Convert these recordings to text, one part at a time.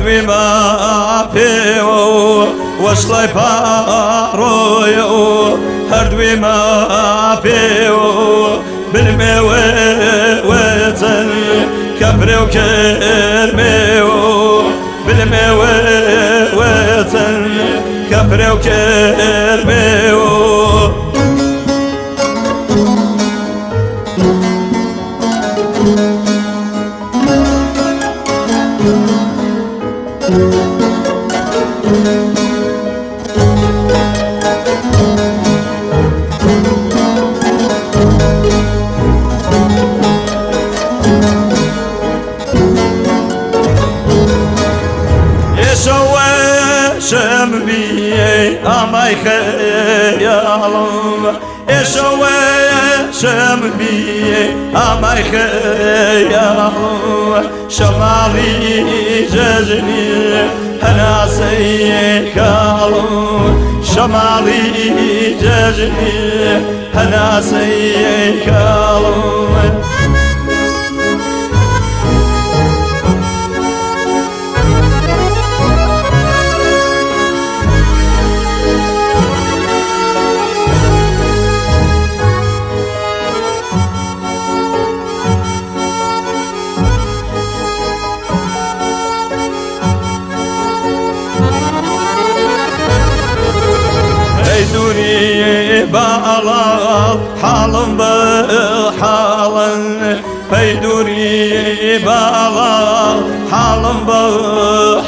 هەردووی ما پێوە وەشڵای پاڕۆیە و هەردووی ما پێوە بلمێوە وێتن کەپرێ و کرمێوە بلمێوە وێتن کەپرێ و کرمێوە. ئامای خەیاڵم ئێشەوە شەم بیێ ئامای خەیاڵم شەماڵی جەژنی هەناسەی کاڵم شەماڵی جەژنی هەناسەی کاڵم. ئەی دووری باڵا حاڵم بە حاڵن پەی دووری باڵا حاڵم بە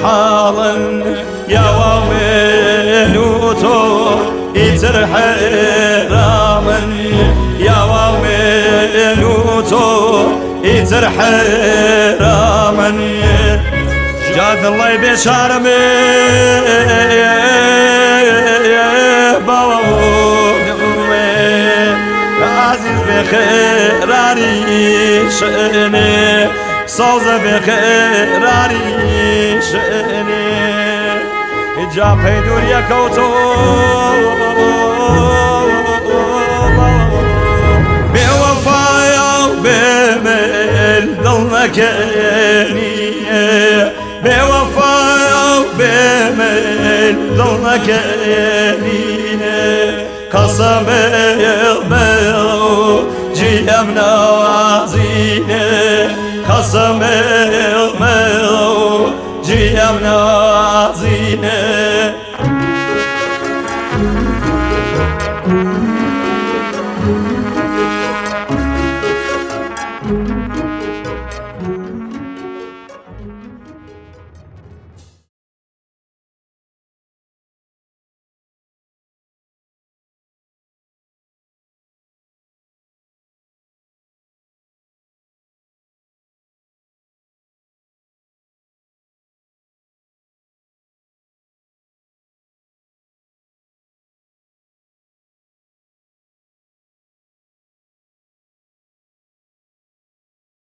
حاڵن یاواوێن و تۆ ئیتر حێرامن یاواوێن و تۆ ئیتر حێرامن جا دڵی بێچارەمێ عزیز بێخێرانی شێنێ سەوزە بێخێرانی شێنێ جا پەی دوور یەکەوتۆ بێوەفایە و بێمێل دڵ نەکەنیە بێوەفایە و بێمێل دڵ نەکەنینێ قەسەمێ جیم.